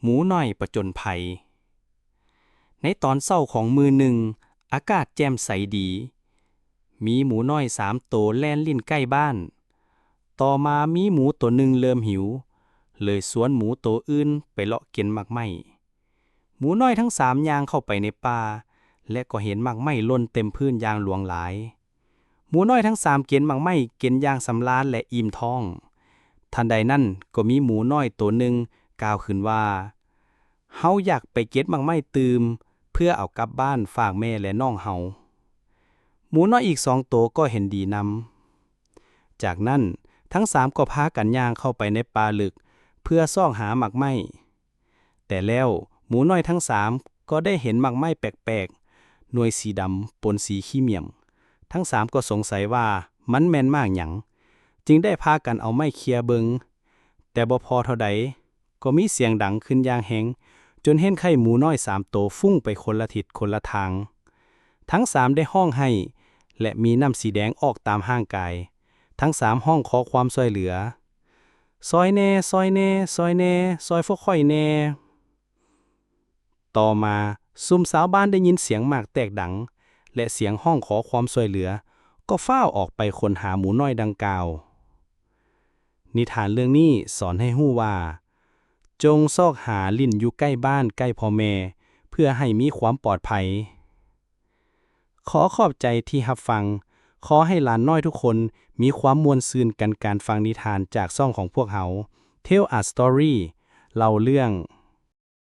ໝູນ້ອຍປະຈົນໄພ. ໃນຕອນເຊົ້າຂອງມື້ໜຶ່ງ, ອາກາດແຈ່ມໃສດີ. ມີໝູນ້ອຍສາມໂຕແລ່ນຫຼິ້ນໃກ້ບ້ານ. ຕໍ່ມາມີໝູໂຕໜຶ່ງເລີ່ມຫິວ, ເລີຍຊວນໝູໂຕອື່ນໄປເລາະເກັນໝາກໄມ້. ໝູນ້ອຍທັງສາມຍ່າງເຂົ້າໄປໃນປ່າ ແລະ ກໍເຫັນໝາກໄມ້ຫຼົ່ນເຕັມພື້ນຢ່າງຫຼວງຫຼາຍ. ໝູນ້ອຍທັງສາມເກັນໝາກໄມ້ກິນຢ່າງສຳລານ ແລະ ອີ່ມທ້ອງ. ທັນໃດນັ້ນກໍມີໝູນ້ອຍໂຕໜຶ່ງກ່າວຂຶ້ນວ່າ, ເຮົາຢາກໄປເກັບໝາກໄມ້ຕື່ມ ເພື່ອເອົາກັບບ້ານຝາກແມ່ ແລະ ນ້ອງເຮົາ. ໝູນ້ອຍອີກສອງໂຕກໍເຫັນດີນຳ. ຈາກນັ້ນ, ທັງສາມກໍພາກັນຍ່າງເຂົ້າໄປໃນປ່າເລິກ ເພື່ອຊອກຫາໝາກໄມ້. ແຕ່ແລ້ວໝູນ້ອຍທັງສາມກໍໄດ້ເຫັນໝາກໄມ້ແປກໆ, ໜ່ວຍສີດຳປົນສີຂີ້ໝ້ຽມ. ທັງສາມກໍສົງໄສວ່າມັນແມ່ນໝາກຫຍັງ, ຈຶ່ງໄດ້ພາກັນເອົາໄມ້ເຄຍເບິ່ງ. ແຕ່ບໍ່ພໍເທົ່າໃດ, ກໍມີສຽງດັງຂຶ້ນຢ່າງແຮງ, ຈົນເຮັດໃຫ້ໝູນ້ອຍສາມໂຕຟຸ້ງໄປຄົນລະທິດຄົນລະທາງ. ທັງສາມໄດ້ຮ້ອງໄຫ້ ແລະ ມີນ້ຳສີແດງອອກຕາມຮ່າງກາຍ. ທັງສາມຮ້ອງຂໍຄວາມຊ່ວຍເຫຼືອ, ຊ່ອຍແດ່, ຊ່ອຍແດ່, ຊ່ອຍແດ່, ຊ່ອຍພວກຂ້ອຍແດ່. ຕໍ່ມາ, ຊຸມຊາວບ້ານໄດ້ຍິນສຽງໝາກແຕກດັງ ແລະ ສຽງຮ້ອງຂໍຄວາມຊ່ວຍເຫຼືອ, ກໍຟ້າວອອກໄປຄົ້ນຫາໝູນ້ອຍດັ່ງກ່າວ. ນິທານເລື່ອງນີ້ສອນໃຫ້ຮູ້ວ່າ, ຈົ່ງຊອກຫາຫຼິ້ນຢູ່ໃກ້ບ້ານໃກ້ພໍ່ແມ່ ເພື່ອໃຫ້ມີຄວາມປອດໄພ. ຂໍຂອບໃຈທີ່ຮັບຟັງ. ຂໍໃຫ້ຫຼານນ້ອຍທຸກຄົນມີຄວາມມ່ວນຊື່ນກັນການຟັງນິທານຈາກຊ່ອງຂອງພວກເຮົາ, Tell a Story, ເລົ່າເລື່ອງ.